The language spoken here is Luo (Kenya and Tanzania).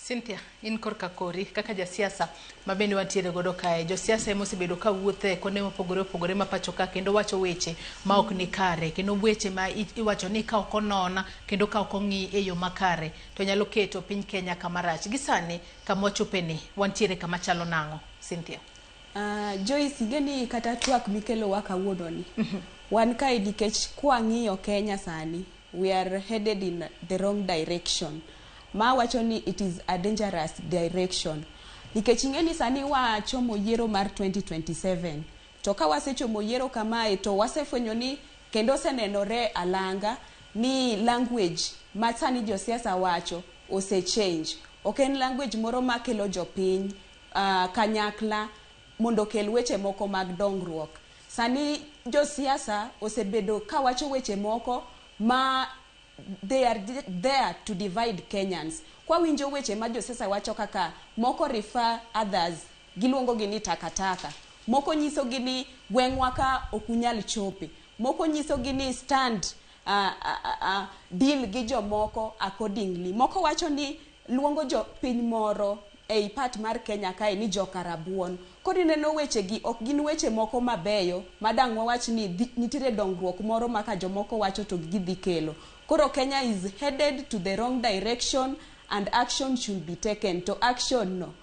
Cynthia, in korka kori kaka jasiasa ma bende wantiere godo kae, josiasa ema osebedo ka wuotho e konde mopogore opogore ma pacho ka kendo wacho weche ma ok ni kare, kendo weche ma iwacho ni ka ok onon kendo ka ok ong'i e yo makare to nyalo keto piny Kenya kama rach. Gi sani kama wachopeni, wantiere kama chalo nang'o, Cynthia? Joyce, ing'e ni kata twak mikelowa kawuononi, wan kae nikech kwang'iyo Kenya sani, we are headed in the wrong direction. Ma wacho ni it is a dangerous direction. Nikech ing'e ni sani wachomo yiero mar 2027. To ka wasechomo yiero kamae to wasefwenyo ni kendo osenenore alanga ni language ma sani josiasa wacho ose change. Ok en language moro makelo jopiny kanyakla mondo okel weche moko mag dongruok. Sani josiasa osebedo kawacho weche moko ma they are there to divide Kenyans. Kwawinjo weche ma josiasa wacho, kaka moko refer others, giluongo gi ni takataka. Moko nyiso gi ni gweng'wa ka ok unyal chope. Moko nyiso gi ni stand deal gi jomoko accordingly. Moko wacho ni luongo jo piny moro ei part mar Kenya kae ni joka rabuon. Koro ineno weche gi ok gin weche moko mabeyo ma dang' wawach ni nitiere dongruok moro ma ka jomoko wacho to gidhi kelo. Koro Kenya is headed to the wrong direction and action should be taken. To action no